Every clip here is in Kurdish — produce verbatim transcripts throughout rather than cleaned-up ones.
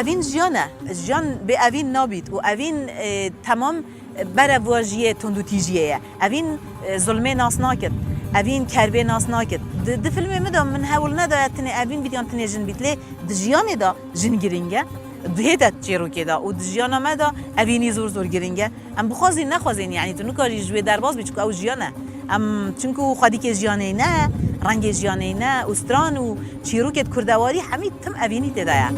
Evîn jiyan e. Jiyan bê evîn nabît û evîn, e, temam berevajiyê tundûtîjiyê ye. Evîn, e, zulmê nas nakit. Evîn kerbê nas nakit. Di, di filmê min de min hewl nedaye tinê evîn bît yan tinê jin bît. Lê di jiyanê de jin girîng e. Di hê de çêrokê de û di jiyana me de evînî zor zor girîng e. Em bixwazîn nexwazîn, yanî tu nikarî ji wê derbas bî, çunku ew jiyan e. Em, çunku xwedîkê jiyanê ne, rengê jiyanê ne û stran û çîrokê di kurdewarî hemî tim evînî tê de ye.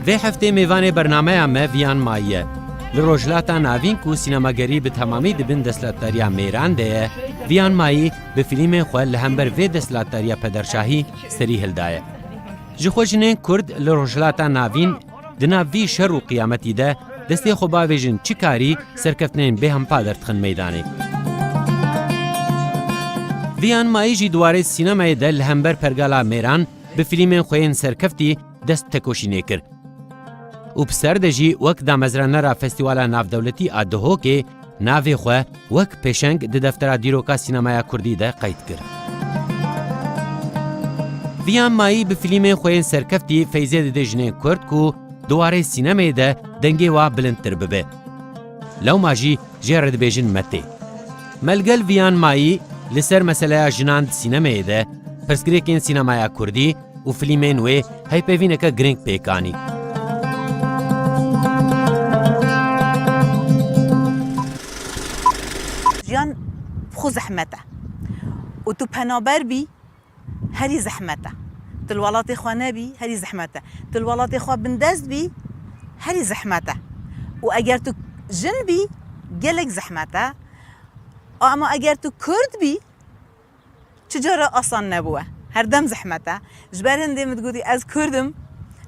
Vê heftê mêvanê bernameya me Viyan Mayî ye. Li Rojhilata Navîn ku sînemagerî bi temamî di bin desthilatdariya mêran de ye, Viyan Mayî bi filmên xwe li hember vê desthilatdariya pederşahî serî hildaye. Ji xwe jinên Kurd li Rojhilata Navîn di nav vî şer û qiyametî de destê xwe bavêjin çi karî serkeftinên bêhempa derdixin meydanê. Viyan Mayî jî di warê sînemayê de li hember pergala mêran bi filmên xwe yên serkeftî dest tekoşînê kir. Û bi ser de jî wek damezranera Festîvala Navdewletî a Duhokê navê xwe wek pêşeng di deftera dîroka sînemaya kurdî de qeyd kir. Viyan Mayî bi filmên xwe yên serkeftî feyzê dide jinên kurd ku di warê sînemeyê de dengê wa bilindtir bibe. Lewma jî jê re dibêjin me tê. Me li gel Viyan Mayî li ser meseleya jinan di sînemeyê de, pirsgirêkên sînemaya kurdî û filmên wê hevpeyvîneke girîng pêk anî. Jiyan bi xwe zehmet e. Û tu penaber bî, herî zehmet e. Tu li welatê xwe nebî, herî zehmet e. Tu li welatê xwe bindest bî, herî zehmet e. Û eger tu jin bî, gelek zehmet e. Ama eger tu kurd bî, çi cara asan nebûye. Herdem zehmet e. Ji ber hindê min digotî, ez kurd im,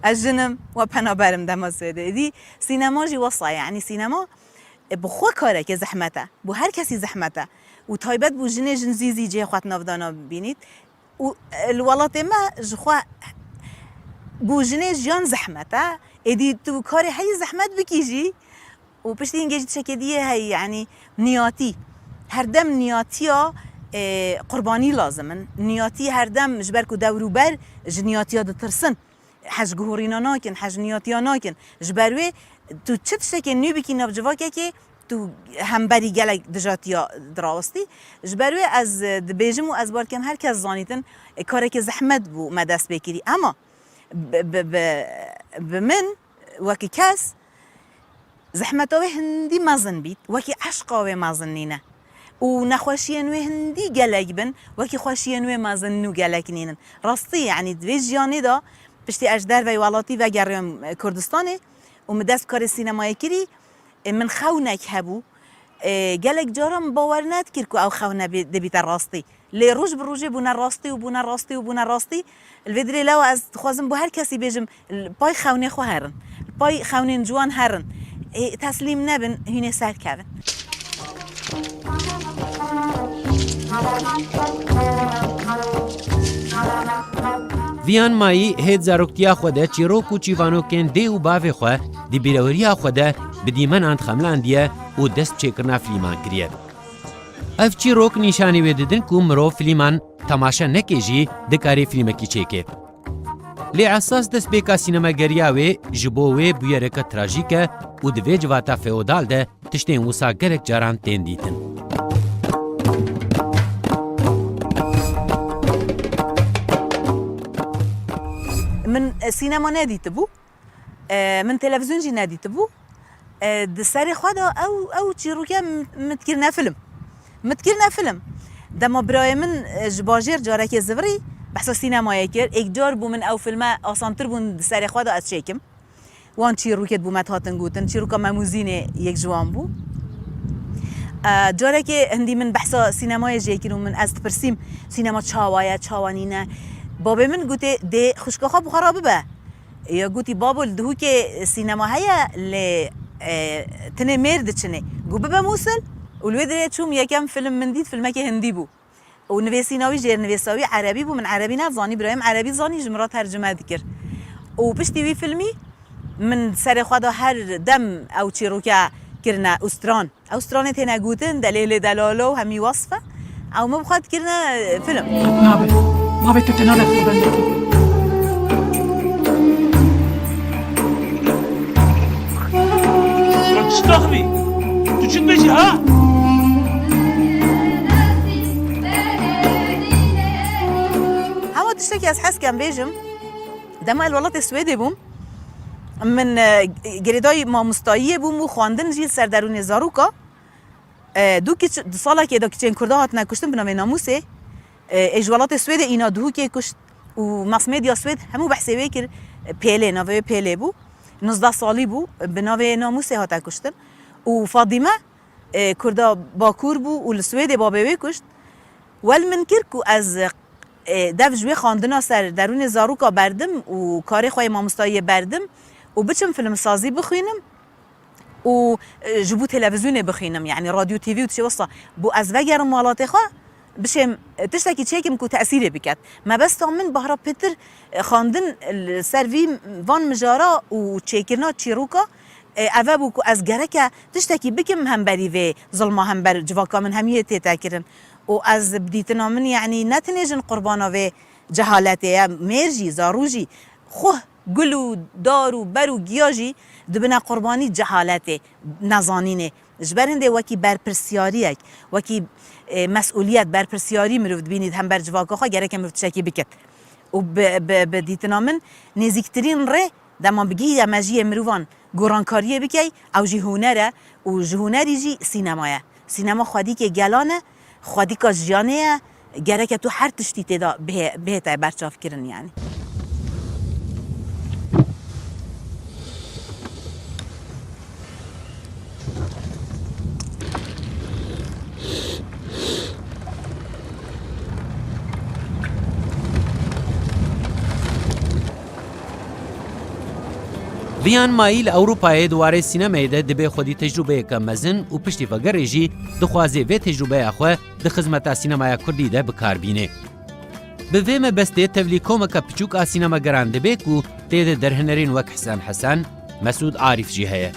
ez jin im, we penaber im dema sêdê. Êdî sînema jî wesa ye. Yanî sînema, e, bi xwe kareke zehmet e. Bo her kesî zehmet e. Û taybet bo jinê, jin zî zî cihê xwe di nav de nabînît. Û, e, li welatê me ji xwe bo jinê jiyan zehmet e. Êdî tu karê herî zehmet bikî jî û piştî hingê jî tiştekê dî yê heye, yanî niyatî. Herdem niyatiya, e, qurbanî lazim in. Niyatî herdem ji ber ku dewrûber ji niyatiya ditirsin. Hej guhorîna nakin, hej niyatiya nakin. Ji ber wê tu çi tiştekê nû bikî nav civakekê, tu hemberî gelek dijatiya dirawistî. Ji ber wê ez, e, dibêjim û ez bar dikim her kes zanîtin, e, karekê zehmet bû me dest pê kirî. Ema bi, bi, bi, bi min wekî kes zehmeta wê hindî mezin bît, wekî eşqa wê mezin nîne. Û nexweşiyên wê hindî gelek bin, wekî xweşiyên wê mezin nû gelek nînin. Rastî, yanî di vê jiyanê de piştî ez ji derveyî welatî vegeriyam, e, Kurdistanê û min dest bi karê sînemayê kirî, e, min xewnek hebû. E, gelek caran bawer nedikir ku ew xewne bê-, dibîte rastî. Lê roj bi rojê bûne rastî û bûne rastî û bûne rastî. Li vê dilê lewa ez dixwazim bo her kesî bêjim, li pay xewnê xwe herin. Li pay xewnên ciwan herin. Ê, teslîm nebin, hûnê serkevin. Viyan Mayî hê di zaroktiya xwe de çîrok û çîvanokên dê û bavê xwe di bîreweriya xwe de bi dîmenan xemilandiye û dest bi çêkirina filîman kiriye. Ev çîrok nîşanî wê didin ku mirov filîman temaşe neke jî dikarê filîmekî çêke. Lê esas destpêka sînemageriya wê ji bo wê bûyereke trajîk e û di vê civata feodal de tiştên wisa gelek caran tên dîtin. E, sînema nedîtibû. E, min televîzyon jî nedîtibû. E, di serê xwe de ew, ew çîroke min, min dikirine fîlm. Min dikirine fîlm. Dema birayê min, e, ji bajêr carekê zivirî behsa sînemayê kir. Êkcar bû min ew fîlme asantir bûn di serê xwe de ez çêkim. Wan çîrokê bû me dihatin gotin, çîroka Memûzînê yek ji wan bû. E, carekê hindî min behsa sînemayê jê kir û min ez dipirsîm, sînema çawa ye, çawa nîne? Babê min gotê, dê xwişka xwe bi xwe re bibe. Ya gotî, babo, li Duhokê sînema heye, lê, e, tenê mêr diçinê. Got, bibe Mûsil. Û li wê derê çûm, yekem fîlm min dît, fîlmekê hindî bû. Û nivîsîna wî, jêrnivîsa wî erebî bû, min erebî nezanî, birayê min erebî zanî, ji min re tercime dikir. Û piştî wî fîlmî min serê xwe de her dem ew çîroke kirine û stran. Ew stranê têne gotin, delêlê delalo û hemî wesf e. Ew min bi xwe dikirine fîlm. Nabe. Nabe, tu têna lê xwe bendekî. Çi taxivî? Tu çi dibêjî ha? Hema tiştekî ez hez kem bêjim, dema ez li welatê Swêdê bûm, min, e, girêdayî mamostayiyê bûm û xwendin jî li ser derûnê zaroka. E, du kiç, di salekê de kiçên Kurda hatine kuştin bi navê Namûsê. E, ê ji welatê Swêdê îna Duhokê kuşt û mass media Swêd hemû behsê wê kir. E, Pêlê, navê wê Pêlê bû. Nozdeh salî bû, bi navê Namûsê hate kuştin. Û Fadîme, e, Kurda Bakur bû û li Swêdê babê wê kuşt. Wel min kir ku ez, e, dev ji wê xwendina ser derûnê zaroka berdim û karê xwe yê mamostayiyê berdim û biçim filmsazî bixwînim. Û, e, ji bo televîzyonê bixwînim, yanî radyo, T V û tiştê wisa, bo ez vegerim welatê xwe, bişêm, e, tiştekî çêkim ku tesîrê biket. Mebesta min bahra pêtir, e, xwendin, e, li ser vî, van mijara û çêkirina çîroka, e, ev e bû ku ez gereke tiştekî bikim hemberî vê zilma hember civaka min hemiyê tête kirin. Û ez bi dîtina min, yanî ne tenê jin qurbana vê cehaletê ye, mêr jî, zarû jî, xwe gul û dar û ber û giya jî dibine qurbanî cehaletê, nezanînê. Ji ber hindê wekî berpirsiyariyek, wekî, e, mesûliyet, berpirsiyarî mirov dibînî di hember civaka xwe, gereke mirov tiştekî biket. Û bi, bi, bi dîtina min nêzîktirîn rê dema bigihî mejiyê mirovan gorankariyê bikey, ew jî huner e û ji hunerî jî sînema ye. Sînema xwedîkê gelan e, xwedîka jiyanê ye, gereke tu her tiştî tê de bihê-, bihête berçavkirin, yanî. Viyan Mayî li Ewropayê di warê sînemeyê de dibê xwedî tecrûbeyeke mezin û piştî vegerê jî dixwazê vê tecrûbeya xwe di xizmeta sînemaya kurdî de bi kar bînê. Bi vê mebestê tevlî komeke piçûk a sînemageran dibe ku tê de derhinerên wek Hesen Hesen, Mesûd Arîf jî heye.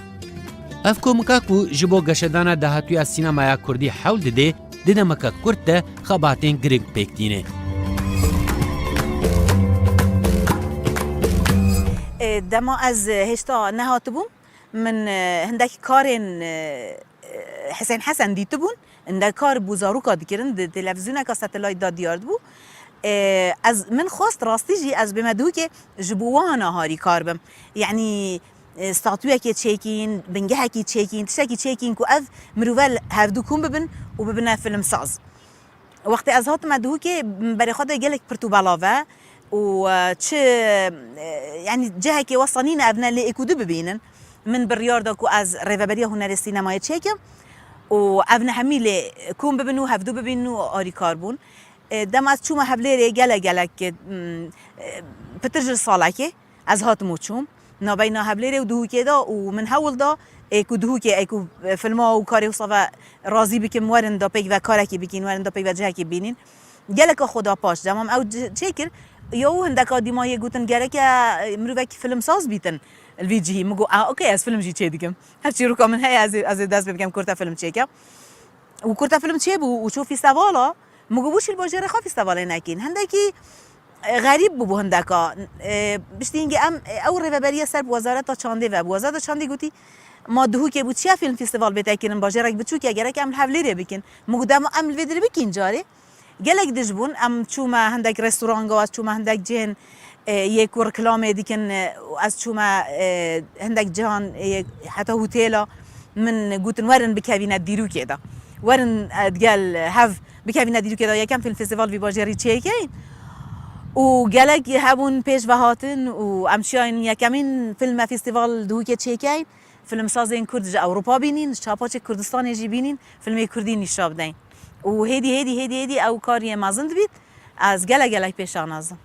Ev komika ku ji bo geşedana dahatûya sînemaya kurdî hewl dide, di demeke kurt de xebatên giring pêk tîne. E, dema ez hêşta nehatibûm, min, e, hindek karên, e, e, Hesen Hesen dîtibûn. Hindek kar bû zaroka dikirin, di televîzyoneka satellite de diyar dibû. E, ez, min xwest rastî jî ez bême Duhokê ji bo wana harîkar bim. Yanî, e, statuyekê çêkîn, bingehekî çêkîn, tiştekî çêkîn ku ev mirove hevdu kom bibin û bibine filmsaz. Wextê ez hatime Duhokê, berê xwe de gelek pirt û belav e û, e, çi, e, yanî cihekê wesa nîne ev ne lê êk û du bibînin. Min biryar da ku ez rêveberiya hunerê sînemayê çêkim û ev ne hemî lê kom bibin û hevdu bibînin û arîkar bûn. E, dema ez çûme Hevlêrê gelek gelek, e, m, e, pitir ji salekê. Ez hatim û çûm navbeyna Hevlêrê û Duhokê de û min hewl da ê ku Duhokê, ê ku filma û karê wisa ve razî bikim, werin da pêk ve karekî bikîn, werin da pêk ve cihekî bînîn. Geleka xwe da paş, dema min ew ci-, çêkir, ya û hindeka dîma yê gotin gereke, e, mirovekî filmsaz bîtin li vî cihî. Min got, "A, okey, ez film jî çê dikim. Her çîroka min heye, ez ê, ez ê dest pê bikim kurte film çêke." Û kurte film çêbû û çû fîstevala. Min got, "Bo çi li bajêrê xwe fîstevalê nekîn?" Hindekî, e, xerîb bûbû hindeka. E, piştî hingê em, e, ew rêveberiye ser bi Wezareta Çandê ve bû. Wezareta Çandê gotî, "Ma Duhokê bû çiya film fîsteval bête kirin, bajêrek biçûk e, gerek em li Hevlêrê bikin." Min got, "Dema em li vê derê bikîn carê." Gelek dij bûn, em çûme hindek restoranga, ez çûme hindek cihên, E, yê ku reklamê dikin, e, ez çûme, e, hindek cihan, e, heta hotêla min gotin, "Werin bikevîne dîrokê de. Werin, e, digel hev bikevîne dîrokê de, yekem fîlm festîval vî bajêrî çêkeyin." Û gelek hebûn pêş ve hatin û em çiyayên yekemîn fîlme festîval dihokê çêkeyin. Filmsazên Kurd ji Ewropa bînîn, ji çapaçê Kurdistanê jî bînîn, filmê Kurdî nîşa bideyin. Û hêdî, hêdî, hêdî, hêdî ew kar yê mezin dibît, ez gelek, gelek pêşa nazim.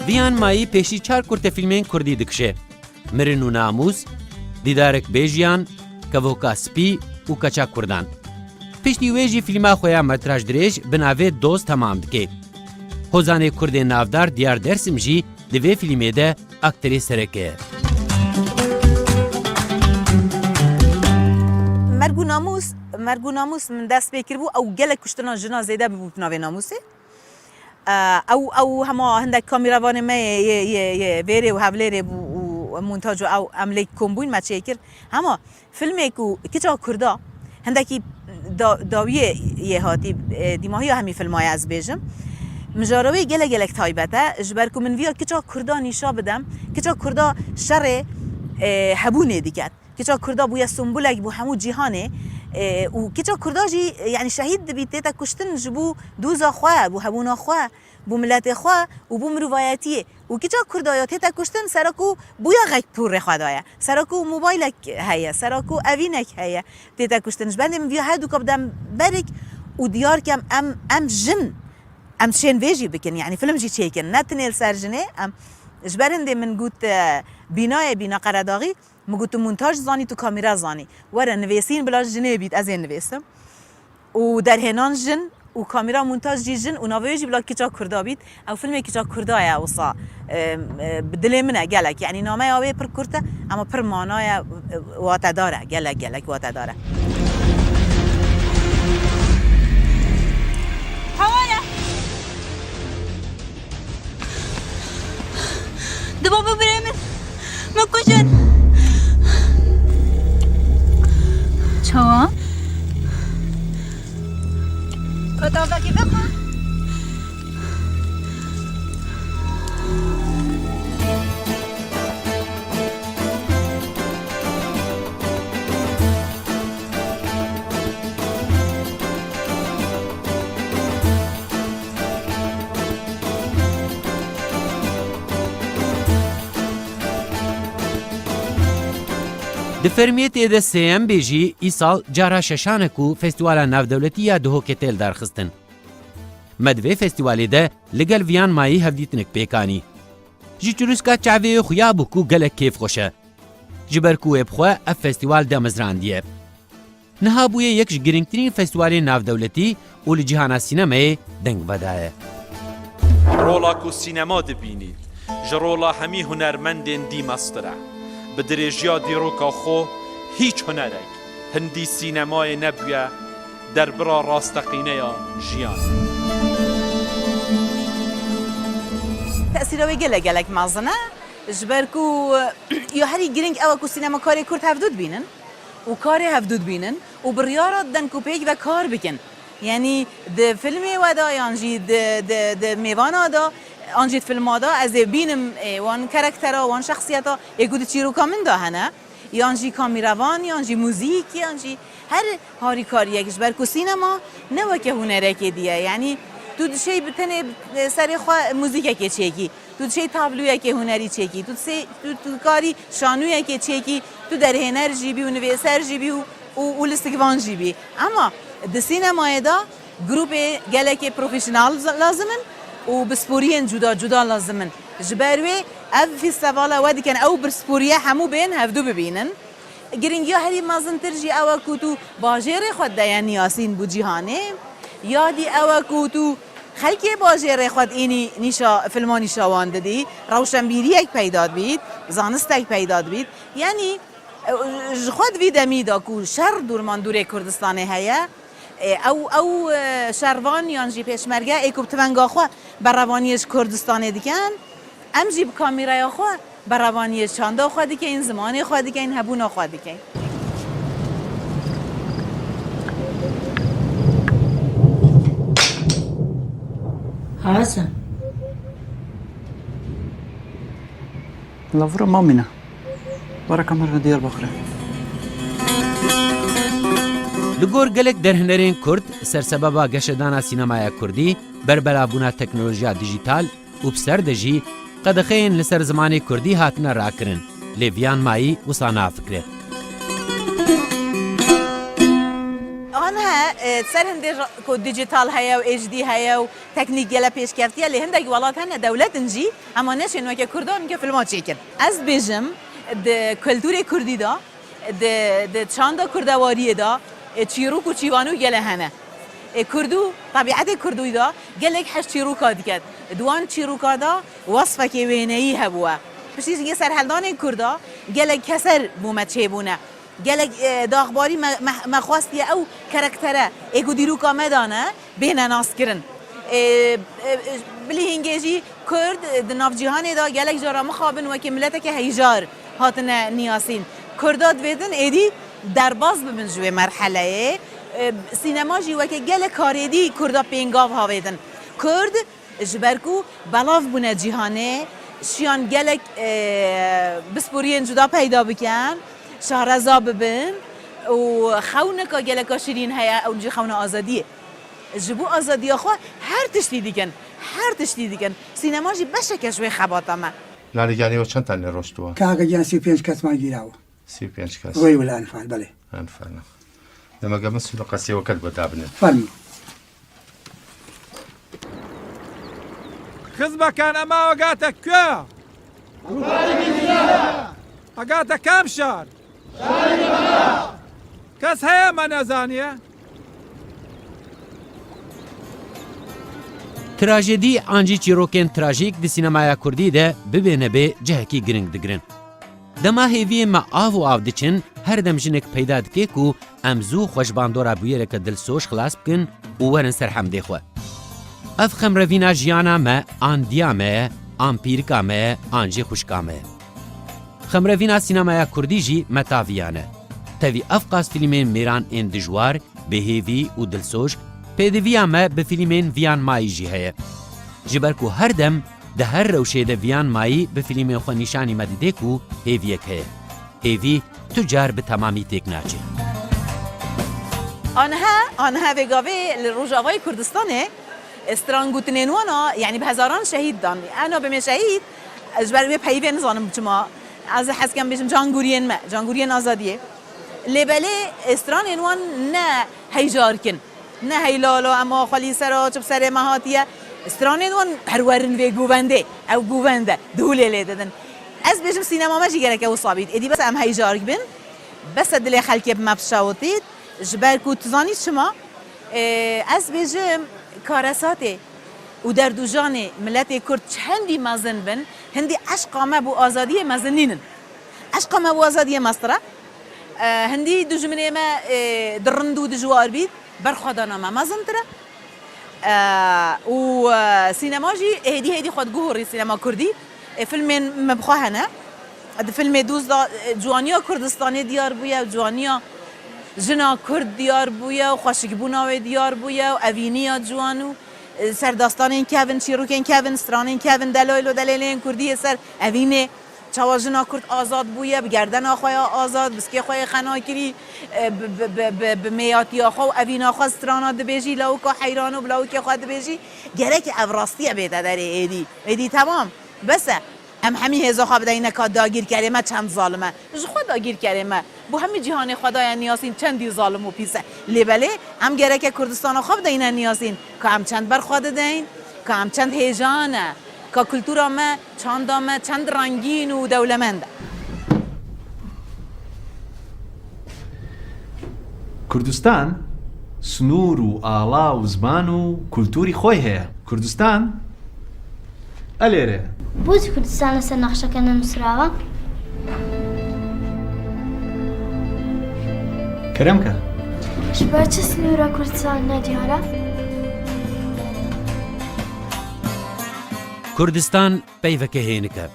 Viyan Mayî pêşî çar kurtefîlmên kurdî dikişe. Mirin û Namûs, Dîdarek Bêjiyan, Kevoka Spî û Keça Kurdan. Piştî wê jî fîlma xwe ya metrajdirêj bi navê Doz temam dike. Hozanê Kurdê navdar Diyar Dersim jî di vê fîlmê de aktorê sereke ye. Merg û Namûs, Merg û Namûs min dest pê kiribû, ew gelek kuştina jina zêde bibû bi navê Namûsê. Ew, ew hema hindek kameravanê me yê, yê, yê, yê vêrê û hevlêrê bû û montaj û ew em lê kom bûyn me çêkir. Hema filmê ku kiça Kurda hindekî da-, dawiyê yê hatî, e, dîmahiya hemî filma ye ez bêjim. Mijara wê gelek gelek taybet e, ji ber ku min viya kiça Kurda nîşa bidem, kiça Kurda şerê, e, hebûnê diket. Kiça Kurda bûye sembolek bo hemû cîhanê, e, û kiça Kurda jî, e, yanî şehîd dibî, tête kuştin ji bo doza xwe, bo hebûna xwe, bo miletê xwe û bo mirovayetiyê. Û kiça Kurda ya tête kuştin sera ku bûya xek porê xwe daye, sera ku mobaylek heye, sera ku evînek heye, tête kuştin. Ji bendê min viya her duka bidem berik û diyar kem em, em jin, em şên vê jî bikin, yanî film jî çêkin. Ne tinê li ser jinê, em ji ber hindê min got, e, bînayê, bîna Qeredaxî, Min got, "Tu montaj zanî, tu kamera zanî. Were nivêsîn bila jinê bît, ez ê nivêsim." Û derhênan jin û kamera montaj jî jin û navê wê jî bila kiça Kurda bît. Ew filmê kiça Kurda ye wisa, e, e, bi dilê min e gelek. Yanî nameya wê pir kurt e, ama pir mana ye, e, watedar e. Gelek, gelek watedar e. Hewar e. Dibo bibirê min. Min kujin. Çawa? Ka tavekî vexwe. Di fermiyê tê de sêyem bê jî îsal cara şeşan e ku Festîvala Navdewletî ya Duhokê tê lidarxistin. Me di vê festîvalê de li gel Viyan Mayî hevdîtinek pêk anî. Ji çirûska çavê wê xuya bû ku gelek kêfxweş e. Ji ber ku wê bi xwe ev festîval demizrandiye. Niha bûye yek ji girîngtirîn festîvalên navdewletî û li cîhana sînemeyê deng vedaye. Rola ku sînema dibînît, ji rola hemî hunermendên dî mestir e. Bi dirêjiya dîroka xwe, hîç hunerek hindî sînemayê nebûye derbira rasteqîne ya jiyanê. Tesîra wê gelek gelek mezin e. Ji ber ku, ya herî girîng ew e ku sînemakarê Kurd hevdu dibînin û karê hevdu dibînin û biryara didin ku pêk ve kar bikin. Yanî di filmê we de yan jî di, di, di mêvana de, an jî di filma de ez ê bînim, ê, wan karaktera, wan şexsiyeta ê ku di çîroka min de hene, yan jî kamîrevan, yan jî muzîk, yan jî her harîkariyek, ji ber ku sînema ne weke hunerekê dî ye. Yanî tu dişêy bi tenê, e, serê xwe muzîkekê çêkî. Tu dişêy tabloyekê hunerî çêkî, tu disê-, tu, tu dikarî şanûyekê çêkî, tu derhêner jî bî û nivîser jî bî û, û, û listikvan jî bî. Ema di sînemayê de grûpê gelekê profesyonel z-, lazim in û pisporiyên cuda cuda lazim in. Ji ber wê ev festîvala we dikin, ew pisporiyê hemû bên hevdu bibînin. Girîngiya herî mezintir jî ew e ku tu bajêrê xwe dideye niyasîn bo cîhanê, ya dî ew e ku tu xelkê bajêrê xwe dînî nîşa, filma nîşa wan didî, rewşenbîriyek peyda dibît, zanistek peyda dibît. Yanî Ji xwe di vî demî de ku şer dûrmandûrê Kurdistanê heye, e, ew, ew, e, şervan yan jî pêşmerge ê ku bi tivenga xwe berevaniyê ji Kurdistanê dikin, em jî bi kamîreya xwe berevaniyê çanda xwe dikeyin, zimanê xwe dikeyin, hebûna xwe dikeyin. Hasan. Lavura mamîne. Baraka merve Diyarbakır'a. Li gor gelek derhênerên Kurd, sersebeba geşedana sînemaya Kurdî, berbelavbûna teknolojiya dijîtal û bi ser de jî qedexeyên li ser zimanê Kurdî hatine rakirin, lê Viyan Mayî wisa nafikire. Aniha, e, ser hindê ra-, ku dijîtal heye û H D heye û teknîk gele pêşkeftiye, lê hindek welat hene dewlet in jî, hema neşên weke Kurdan ke filma çêkin. Ez dibêjim, di kulturê Kurdî de, di, di çanda kurdewariyê de, e, çîrok û çîvanû gele hene. E, Kurdû, tebîetê Kurdû de gelek hej çîroka diket. Di wan çîroka de wesfekê wêneyî hebûye. Piştî jî yê serheldanên Kurda gelek keser bo me çêbûne. Gelek, e, daxbarî me, me, me xwestiye ew karaktere, ê ku dîroka me de ne, bêne naskirin. E, e, bilî hingê jî Kurd di nav cîhanê de gelek cara mixabin wekî mileteke heyjar hatine niyasîn. Kurda divêtin êdî derbas bibin ji wê merheleyê. E, sînema jî weke gelek karê dî Kurda pêngav havêtin. Kurd ji ber ku belav bûne cîhanê, şiyan gelek, e, pispûriyên cuda peyda bikin, şareza bibin û xewnika geleka şirîn heye, ew jî xewna azadiyê. Ji bo azadiya xwe her tiştî dikin, her tiştî dikin. Sînema jî beşeke ji wê xebata me. Lale Giyanî, çend tane roştuwa? Kaka Giyan, sî û pênc kesman gîrawa. Sî û pênc kes. Wê wile enfal, belê. Enfal. Demek em sî û kesê weked bo dabine. Fermo. Xizmekan, ema agate kuya? Agate kam şar? Kes heye me nezaniye? Trajedî an jî çîrokên trajîk di sînemaya kurdî de bibê nebê cihekî giring digirin. Dema hêviyên me av û av diçin, her dem jinek peyda dike ku em zû xwe ji bandora bûyereke dilsoz xilas bikin û werin ser hemdê xwe. Ev xemrevîna jiyana me, an diya me ye, an pîrika me ye, an jî xwişka me ye. Xemrevîna sînemaya kurdî jî metaviyan e. Tevî ev qas fîlmên mêran ên dijwar, bêhêvî û dilsoz, pêdiviya me bi fîlmên Viyan Mayî jî heye. Ji ber ku her dem di her rewşê de Viyan Mayî bi fîlmên xwe nîşanî me dide ku hêviyek heye. Hêvî tu car bi temamî têk naçe. Aniha, aniha vê gavê li Rojavayê Kurdistanê, e, strangotinên wan a, yanî bi hezaran şehîd dan. Ena bimê şehîd, ji ber wê peyvê nizanim çima. Ez hez kem bêjim cangûriyên me, cangûriyên azadiyê. Lê belê, e, stranên wan ne heyjarkin. Ne heylala, ema xwelî sera, çi bi serê me hatiye. Stranên wan perwerin vê govendê. Ew govend e. Dûlê lê didin. Ez bêjim sînema me jî gereke wisa bît. Êdî bes em heyjark bin. Bes e dilê xelkê bi me bişewitît. Ji ber ku tu zanî çima? Ê, ez bêjim karesatê û derdûjanê miletê Kurd çendî mezin bin, hindî eşqa me bo azadiyê mezin nînin. Eşqa me bo azadiyê mestir e. E, hindî dijminê me, e, di rind û dijwar bît, berxwedana me mezintir e. E, û, e, sînema jî hêdî hêdî xwe diguhurî sînema kurdî. E, filmên me bi xwe hene. Di filmê Dûz de, e, ciwaniya Kurdistanê diyar bûye, ciwaniya jina Kurd diyar bûye û xweşikbûna wê diyar bûye û evîniya ciwan û, e, ser dastanên kevin, çîrokên kevin, stranên kevin, delayl û delêlên Kurdî yê ser evînê. Çawa jina Kurd azad bûye, bi gerdena xwe ya azad, bi sikê xwe yê xenakirî, e, bi, bi, bi, bi, bi mêyatiya xwe û evîna xwe strana dibêjî, lawika heyran û bi lawikê xwe dibêjî, gerek ev rastiye bête derê êdî. Êdî temam, bes e. Em hemî hêza xwe bideyne ka dagîrkerê me çend zalim e. Ji xwe dagîrkerê me bo hemî cîhanê xwe daye niyasîn çendî zalim û pîs e. Lê belê em gereke Kurdistana xwe bideyne niyasîn ka em çend ber xwe dideyn, ka em çend hêja ne, ka kultura me, çanda me çend rengîn û dewlemend e. Kurdistan, sinûr û ala û ziman û kultûrî xwe heye. Kurdistan, elêre. Bo çi Kurdistan li ser nexşeke nenusrawa? Kerem ke. Ji ber çi sînora Kurdistanê ne diyar e? Kurdistan peyveke hênik e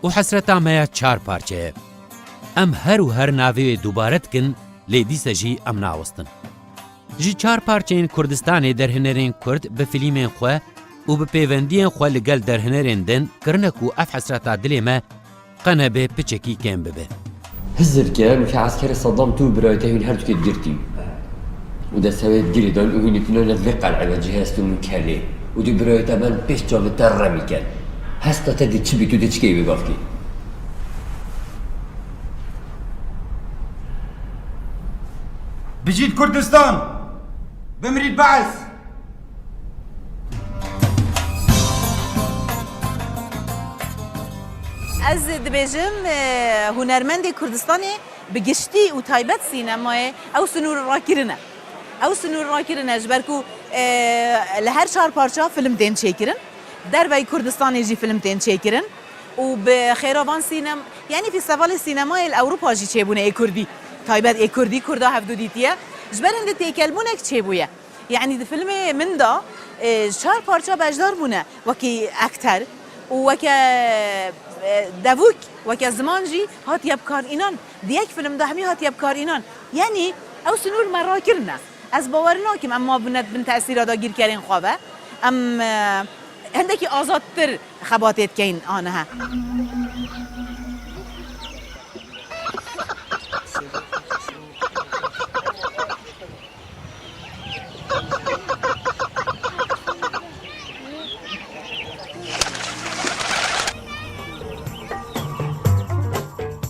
û hesreta me ya çar parçe ye. Em her û her navê wê dubare dikin, lê dîse jî em nawistin. Ji çar parçeyên Kurdistanê derhinerên Kurd bi filmên xwe û bi pêvendiyên xwe li gel derhinerên din kirine ku ev hesreta dilê me qe nebe piçekî kêm bibe. Hizir ke weke eskerê Saddam tu û birayê te hûn her dukê digirtî. Û dest hevê digirî dan û hûn tîne li vê qel'e ve cihê hestûn û kelê. Û tu birayê te ben pêş çavê te remî ken. Hesta te dê çi bî, tu dê çi key wê gavkî? Bijît Kurdistan! Bimrît Be'es! Ez dibêjim, e, hunermendê Kurdistanê bi giştî û taybet sînemayê ew sinûr rakirine. Ew sinûr rakirine ji ber ku, e, li her çar parça film tên çêkirin. Derveyî Kurdistanê jî film tên çêkirin. Û bi xêra van sînem-, yanî fîstevalê sînemayê li Ewropa jî çêbûne ê Kurdî. Taybet ê Kurdî, Kurda hevdu dîtiye. Ji ber hindê têkelbûnek çêbûye. Yanî di filmê min de, e, çar parça beşdar bûne wekî ekter û weke, e, devûk, weke ziman jî hatiye bikar înan. Di yek film de hemî hatiye bikar înan. Yanî ew sinûr me rakirine. Ez bawer nakim em mabûne bin tesîra dagîrkerên xwe ve. Em, e, hindekî azadtir xebatê dikeyin aniha.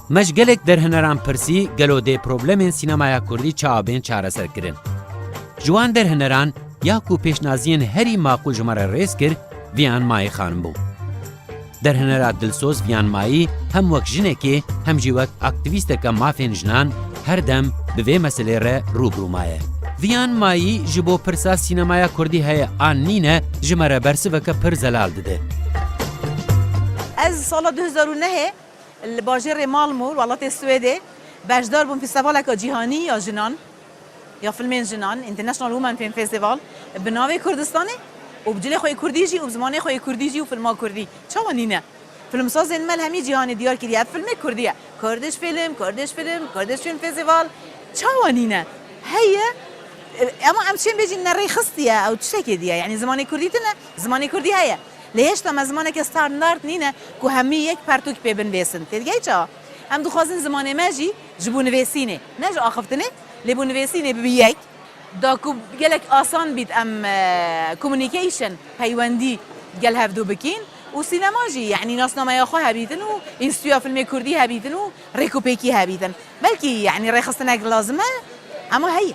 Me ji gelek derhineran pirsî, gelo dê problemên sînemaya kurdî çawa bên çareserkirin? Ji wan derhineran ya ku pêşnaziyên herî maqûl ji me re rêz kir, Viyan Mayî xanim bû. Derhinera dilsoz Viyan Mayî hem wek jinekê hem jî wek aktîvîsteke mafên jinan her dem bi vê meselê re rû bi rû maye. Viyan Mayî ji bo pirsa sînemaya kurdî heye an nîne, ji me re bersiveke pir zelal dide. Ez sala du hezar û nehê li bajêrê Malmö, welatê Swêdê, beşdar bûm fîstevaleke cîhanî ya jinan, ya filmên jinan, International Women Film Festival, bi navê Kurdistanê û bi cilê xwe yê kurdî jî û bi zimanê xwe yê kurdî jî û filma kurdî. Çawa nîne? Filmsazên me li hemî cîhanê diyar kiriye. Ev filmê kurdî ye. Kurdish film, Kurdish film, Kurdish Film Festival. Çawa nîne? Heye, e, ama em çên bêjin nerêxistiye, ew tiştekê diye. Yanî zimanê kurdî tune, zimanê kurdî heye. Lê hêşta me zimaneke standard nîne ku hemî yek pertûk pê binivêsin. Têdigehî çawa? Em dixwazin zimanê me jî ji bo nivêsînê, ne ji axiftinê, lê bo nivêsînê bibe yek. Da ku gelek asan bît em, e, communication, peywendî gel hevdu bikîn û sînema jî, yanî nasnameya xwe hebîtin û înstitûya filmê kurdî hebîtin û rêkûpêkî hebîtin. Belkî, yanî rêxistinek lazim e, ema heye.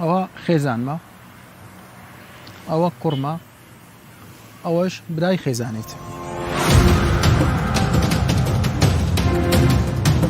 Ewa xêzan me. Ewa kur me. Ewa ji birayê xêzanê te.